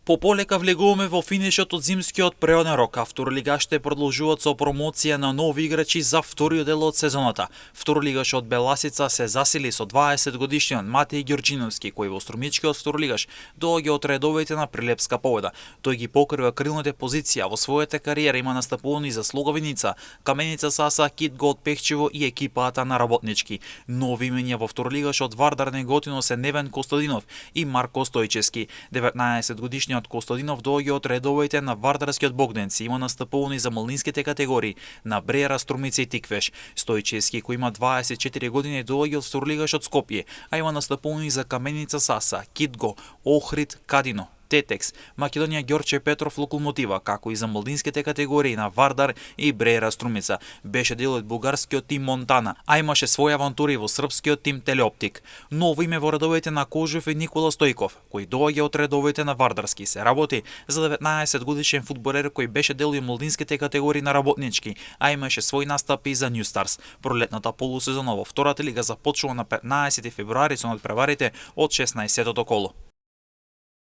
По полека влегуваме во финишот од зимскиот преоден рок, а второлигашите продолжуваат со промоција на нови играчи за вториот дел од сезоната. Второлигаш од Беласица се засили со 20 годишниот Матеј Ѓорџиновски, кој во струмичкиот второлигаш доаѓа од редовите на Прилепска Победа. Тој ги покрива крилните позиции, а во својата кариера има настапувани за Слоговиница, Каменица Саса, Китго од Пехчево и екипата на Работнички. Нови имења во второлигашот Вардар Неготино се Невен Костадинов и Марко Стојчевски. 19 годишниот Костадинов доаѓа од редовите на Вардарскиот Богденци, има настапувани за младинските категории на Бреера, Струмица и Тиквеш. Стојчевски, кој има 24 години, доаѓа од второлигашот Скопје, а има настапувани за Каменица Саса, Китго, Охрид, Кадино, Тетекс, Македонија Ѓорче Петров Локомотива, како и за младинските категории на Вардар и Бреера Струмица. Беше дел од бугарскиот тим Монтана, а имаше своји авантури во српскиот тим Телеоптик. Ново име во редовите на Кожев е Никола Стојков, кој доаѓа од редовите на Вардарски. Се работи за 19 годишен фудбалер кој беше дел и младинските категории на Работнички, а имаше свој настапи за New Stars. Пролетната полусезона во втората лига започнува на 15 февруари со надпреварите од 16-тото коло.